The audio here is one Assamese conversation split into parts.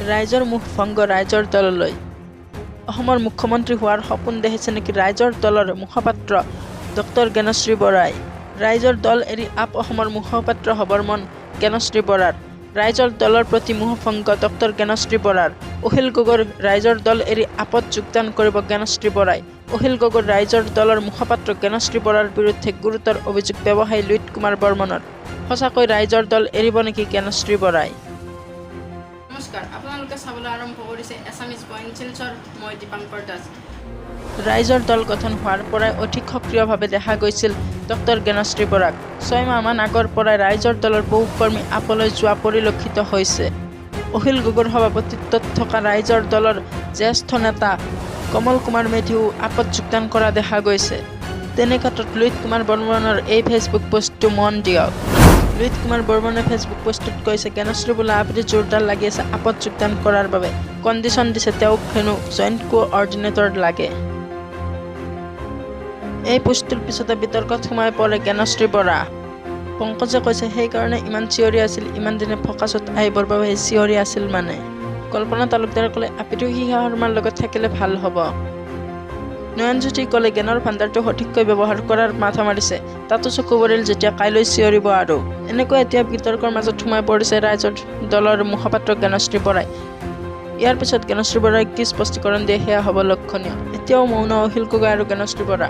ৰাইজৰ মোহভংগ ৰাইজৰ দললৈ। অসমৰ মুখ্যমন্ত্ৰী হোৱাৰ সপোন দেখিছে নেকি ৰাইজৰ দলৰ মুখপাত্ৰ ডক্টৰ জ্ঞানশ্ৰী বৰাই? ৰাইজৰ দল এৰি আপ অসমৰ মুখপাত্ৰ হ'বৰ মন জ্ঞানশ্ৰী বৰাৰ। ৰাইজৰ দলৰ প্ৰতি মোহভংগ ডক্টৰ জ্ঞানশ্ৰী বৰাৰ। অখিল গগৈৰ ৰাইজৰ দল এৰি আপত যোগদান কৰিব জ্ঞানশ্ৰী বৰাই। অখিল গগৈৰ ৰাইজৰ দলৰ মুখপাত্ৰ জ্ঞানশ্ৰী বৰাৰ বিৰুদ্ধে গুৰুতৰ অভিযোগ ব্যৱসায়ী লুইত কুমাৰ বৰ্মনৰ। সঁচাকৈ ৰাইজৰ দল এৰিব নেকি জ্ঞানশ্ৰী বৰাই? নমস্কাৰ, আপোনালোকে চাবলৈ আৰম্ভ কৰিছে এছামিজ পইণ্ট শিলচৰ। মই দীপাংকৰ দাস। ৰাইজৰ দল গঠন হোৱাৰ পৰাই অধিক সক্ৰিয়ভাৱে দেখা গৈছিল ডক্টৰ জ্ঞানশ্ৰী বৰাক। 6 মাহমান আগৰ পৰাই ৰাইজৰ দলৰ বহু কৰ্মী আপলৈ যোৱা পৰিলক্ষিত হৈছে। অখিল গগৈৰ সভাপতিত্বত থকা ৰাইজৰ দলৰ জ্যেষ্ঠ নেতা কমল কুমাৰ মেধিও আপত যোগদান কৰা দেখা গৈছে। তেনে ক্ষেত্ৰত লুইত কুমাৰ বৰ্মনৰ এই ফেচবুক পোষ্টটো মন দিয়ক। লুইত কুমাৰ বৰ্মনে ফেচবুক পোষ্টটোত কৈছে, জ্ঞানশ্ৰী বোলে আপিটো জোৰদাৰ লাগি আছে আপত যোগদান কৰাৰ বাবে। কণ্ডিচন দিছে, তেওঁক হেনো জইণ্ট কো-অৰ্ডিনেটৰ লাগে। এই পোষ্টটোৰ পিছতে বিতৰ্কত সোমাই পৰে জ্ঞানশ্ৰী বৰা। পংকজে কৈছে, সেইকাৰণে ইমান চিঞৰি আছিল, ইমান দিনে ফ'কাছত আহিবৰ বাবেহে চিঞৰি আছিল মানে। কল্পনা তালুকদাৰে ক'লে, আপিটো শিখা শৰ্মাৰ লগত থাকিলে ভাল হ'ব। নয়নজ্যোতি ক'লে, জ্ঞানৰ ভাণ্ডাৰটো সঠিককৈ ব্যৱহাৰ কৰাৰ মাথা মাৰিছে, তাতো চকু পৰিল যেতিয়া কাইলৈ চিঞৰিব আৰু। এনেকৈ এতিয়া বিতৰ্কৰ মাজত সোমাই পৰিছে ৰাইজৰ দলৰ মুখপাত্ৰ জ্ঞানশ্ৰী বৰাই। ইয়াৰ পিছত জ্ঞানশ্ৰী বৰাই কি স্পষ্টীকৰণ দিয়ে সেয়া হ'ব লক্ষণীয়। এতিয়াও মৌন অখিল গগৈ আৰু জ্ঞানশ্ৰী বৰা।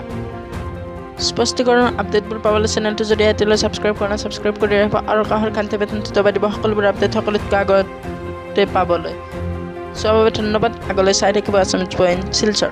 স্পষ্টীকৰণৰ আপডেটবোৰ পাবলৈ চেনেলটো যদি এতিয়ালৈ ছাবস্ক্ৰাইব কৰা নাই, ছাবস্ক্ৰাইব কৰি ৰাখিব আৰু কাষৰ ঘণ্টা বাটনটো দবাই দিব সকলোবোৰ আপডেট সকলোতকৈ আগতে পাবলৈ। চোৱাৰ বাবে ধন্যবাদ। আগলৈ চাই থাকিব আছামিজ পইণ্ট শিলচৰ।